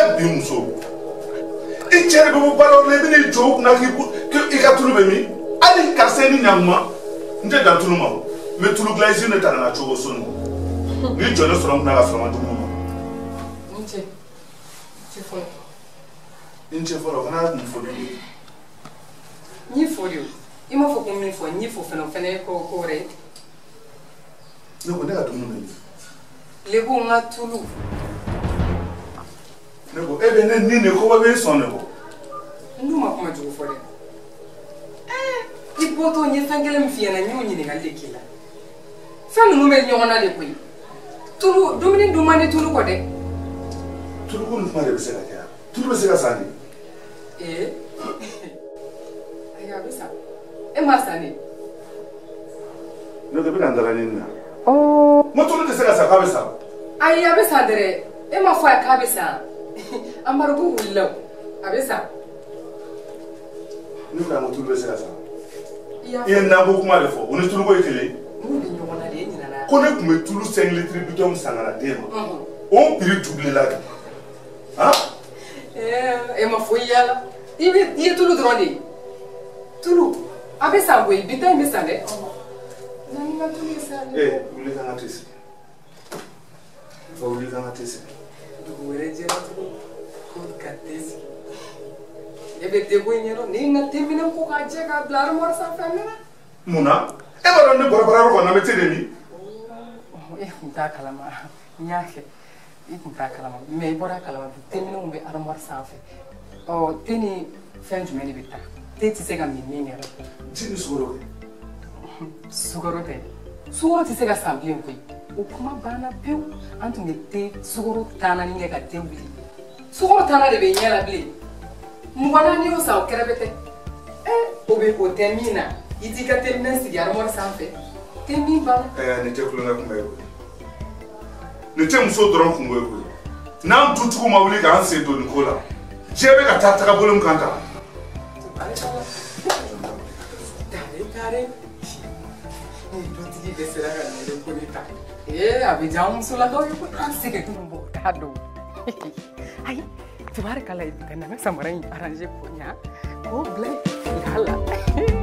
E bi muso. I cɛ de bɛ bɔ baara la i bɛ n'i jɔ o kunna k'i ka tulu bɛ min? Hali karisa ni ɲankuma n tɛ dan tulu ma o. N bɛ tulu dilan izini de ta ka na cogo so nin. N'i jɔ ne sɔrɔ n kunna ka sɔrɔ n ma dumuni ma. N cɛ. Cɛ fɔlɔ. I ni ce fɔlɔ kana nin fɔ ne ye. N y'i fo de o. I m'a fɔ ko min fɔ n y'i fo fɛnɛ o fɛnɛ ye ko wɛrɛ ye. Ne ko ne ka dumuni bɛ min? Lebu n ka tulu. Ne ko e bɛ ne ni de ko bɛ sɔn de ko. N dun ma kuma jugu fɔ dɛ. I bɔtɔ n ye fɛn kelen min f'i ɲɛna n y'o ɲininkali de k'i la. Fɛn ninnu bɛ ɲɔgɔn na de koyi. Tulu dumuni dun man di tulu kɔ dɛ. Tulu ko nin kuma de bɛ se ka kɛ yan. Tulu bɛ se ka san de. Ee ayi a bɛ san. E m'a san de. Ne ko i bɛ ka n dala ɲini na. N ko tulu tɛ se ka san k'a bɛ san. Ayi a bɛ san dɛrɛ. E m'a fɔ a ye k'a bɛ san. Embargo wulila o. A bɛ san. Ne ko tulu bɛ se ka san. I ye nako kuma de fɔ o ni tuluko ye kelen ye. N'u bɛ ɲɔgɔn na de e ɲinɛna. Ko ne tun bɛ tulu 5 litres bidon san ka na d'e ma. O prix doublé la bi. Han? E ma foyi y'a la. I ye tulu dɔrɔn de ye. Tulu a bɛ san koyi bi ta in bɛ san dɛ. Na ni n ka tulu ye sa. Ee wuli ka n ka te sigi. Wuli ka n ka te sigi. Dugu wɛrɛ jɛra tugun ko ka te sigi. E bɛ te ko in ɲɛdɔn ne ye n ka te minɛ ko k'a jɛ k'a bila armoire sanfɛ a mɛnna. Mun na? E b'a dɔn ne bɔra baarayɔrɔ kɔnɔ na n bɛ te de min. E tun t'a kalama n y'a kɛ i tun t'a kalama mais i bɔra a kalama bi te minɛnw bɛ armoire sanfɛ. Ɔ te ni fɛn jumɛn de bɛ taa? Te tɛ se ka min min yɛrɛ. Ji ni sukaro kɛ. Sukaro tɛ. Sukaro tɛ se ka san bilen koyi. O kuma banna pewu. An tun bɛ te sukaro tannanin kɛ ka te wuli. Sukaro tanna de bɛ ɲɛ la bilen. 24 y'o san o kɛrɛfɛ tɛ. O bɛ o tɛ min na i t'i ka te minɛn sigi armoire sanfɛ. Te min banna. Nin tɛ kulonkɛ kuma ye koyi. Nin tɛ muso dɔrɔn kungo ye koyi. N'an dutigiw ma wuli k'an sen don nin ko la, diɲɛ bɛ ka taa tagabolo min kan tan. Tare tare. Ni dutigi dɛsɛra ka nin ko de ta. A bɛ diya an musolakaw ye koyi. An sɛgɛn tun b'o t'a dɔn. Ayi tabarikala i bi ka na n ka samara in arranger ko ɲa k'o bila yen. Yala.